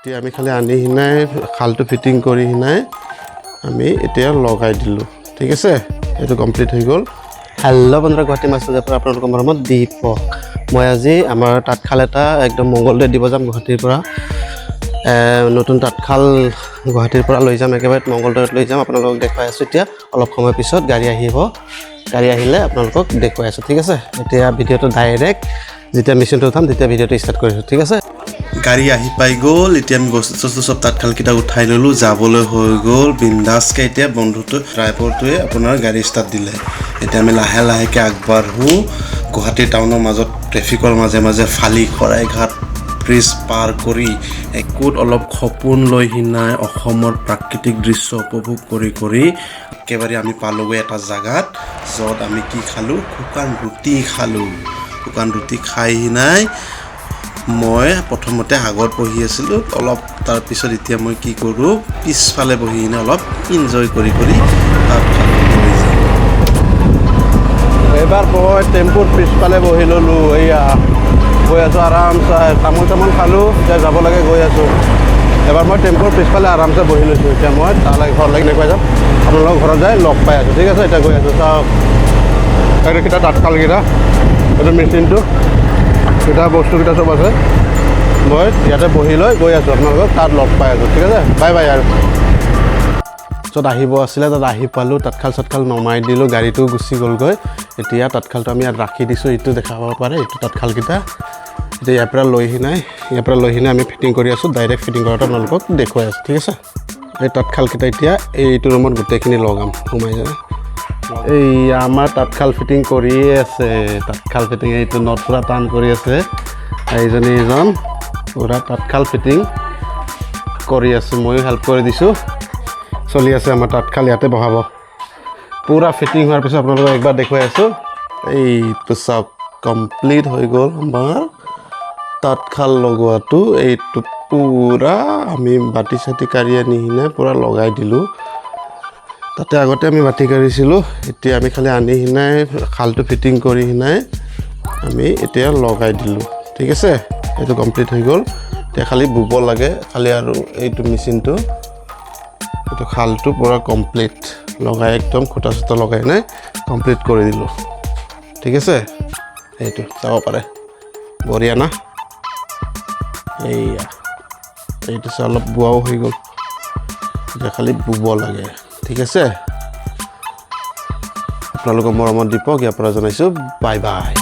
এতিয়া আমি খালি আনি সিনাই খালটো ফিটিং কৰি সিনাই আমি এতিয়া লগাই দিলোঁ। ঠিক আছে, এইটো কমপ্লিট হৈ গ'ল। হেল্ল' বন্ধু, গুৱাহাটী মাছ বজাৰৰ পৰা আপোনালোকৰ মৰমত দীপক। মই আজি আমাৰ তাঁতশাল এটা একদম মংগলদৈ দিব যাম। গুৱাহাটীৰ পৰা নতুন তাঁতশাল গুৱাহাটীৰ পৰা লৈ যাম, একেবাৰে মংগলদৈত লৈ যাম। আপোনালোকক দেখুৱাই আছোঁ। এতিয়া অলপ সময় পিছত গাড়ী আহিব। গাড়ী আহিলে আপোনালোকক দেখুৱাই আছোঁ, ঠিক আছে? এতিয়া ভিডিঅ'টো ডাইৰেক্ট যেতিয়া মেচিনটো উঠাম, তেতিয়া ভিডিঅ'টো ষ্টাৰ্ট কৰিছোঁ, ঠিক আছে? গাড়ী আহি পাই গ'ল। এতিয়া আমি বস্তু চস্তু চব তাঁতশালকেইটা উঠাই ল'লোঁ, যাবলৈ হৈ গ'ল বিন্দাছকৈ। এতিয়া বন্ধুটো ড্ৰাইভাৰটোৱে আপোনাৰ গাড়ী ষ্টাৰ্ট দিলে। এতিয়া আমি লাহে লাহেকৈ আগবাঢ়োঁ গুৱাহাটী টাউনৰ মাজত, ট্ৰেফিকৰ মাজে মাজে ফালি শৰাইঘাট ব্ৰিজ পাৰ কৰি একোত অলপ সপোন লৈ সিনাই অসমৰ প্ৰাকৃতিক দৃশ্য উপভোগ কৰি কৰি একেবাৰে আমি পালোগৈ এটা জাগাত, য'ত আমি কি খালোঁ? শুকান ৰুটি খালোঁ। শুকান ৰুটি খাই সিনাই মই প্ৰথমতে আগত বহি আছিলোঁ অলপ, তাৰপিছত এতিয়া মই কি কৰোঁ, পিছফালে বহি কিনে অলপ ইনজয় কৰি কৰি তাঁতশাল লৈ যাওঁ। এইবাৰ মই টেম্পুৰ পিছফালে বহি ল'লোঁ। এইয়া গৈ আছোঁ আৰামছে। তামোল চামোল খালোঁ, এতিয়া যাব লাগে, গৈ আছোঁ। এবাৰ মই টেম্পুৰ পিছফালে আৰামছে বহি লৈছোঁ। এতিয়া মই তালৈ ঘৰলৈ কেনেকুৱা যাম, আপোনালোকৰ ঘৰত যাই লগ পাই আছোঁ, ঠিক আছে? এতিয়া গৈ আছোঁ। চাওক, এইকেইটা তাঁতশালকেইটা, এইটো মেচিনটো, কেইটা বস্তুকেইটা চব আছে। মই ইয়াতে বহি লৈ গৈ আছোঁ, আপোনালোকক তাত লগ পাই আছোঁ, ঠিক আছে? Bye bye. আৰু য'ত আহিব আছিলে তাত আহি পালোঁ। তাঁতশাল চাতশাল নমাই দিলোঁ, গাড়ীটোও গুচি গ'লগৈ। এতিয়া তাঁতশালটো আমি ইয়াত ৰাখি দিছোঁ। এইটো দেখাব পাৰে, এইটো তাঁতশালকেইটা এতিয়া ইয়াৰ পৰা লৈ সিনাই আমি ফিটিং কৰি আছোঁ। ডাইৰেক্ট ফিটিং কৰাটো আপোনালোকক দেখুৱাই আছোঁ, ঠিক আছে? এই তাঁতশালকেইটা এতিয়া এইটো ৰুমত গোটেইখিনি লগাম সোমাই যায়। এই আমাৰ তাঁতশাল ফিটিং কৰিয়ে আছে। তাঁতশাল ফিটিং, এইটো not পূৰা টান কৰি আছে। এইজনী এজন পূৰা তাঁতশাল ফিটিং কৰি আছোঁ, ময়ো হেল্প কৰি দিছোঁ। চলি আছে আমাৰ তাঁতশাল, ইয়াতে বহাব। পূৰা ফিটিং হোৱাৰ পিছত আপোনালোকক একবাৰ দেখুৱাই আছোঁ। এইটো চাওক, কমপ্লিট হৈ গ'ল আমাৰ তাঁতশাল লগোৱাটো। এইটো পূৰা আমি বাতি চাতি কাঢ়ি আনি কিনে পূৰা লগাই দিলোঁ। তাতে আগতে আমি বাতি কাঢ়িছিলোঁ। এতিয়া আমি খালি আনি সিনাই খালটো ফিটিং কৰি সিনাই আমি এতিয়া লগাই দিলোঁ, ঠিক আছে? এইটো কমপ্লিট হৈ গ'ল। এতিয়া খালি বুব লাগে খালি আৰু এইটো মেচিনটো, এইটো খালটো পূৰা কমপ্লিট লগাই, একদম খুটা চুটা লগাই নাই কমপ্লিট কৰি দিলোঁ, ঠিক আছে? এইটো চাব পাৰে, বঢ়িয়া না? এইয়া এইটো চাই অলপ বোৱাও হৈ গ'ল। এতিয়া খালি বুব লাগে, ঠিক আছে? আপোনালোকৰ মৰমত দীপক ইয়াৰ পৰা জনাইছোঁ, বাই বাই।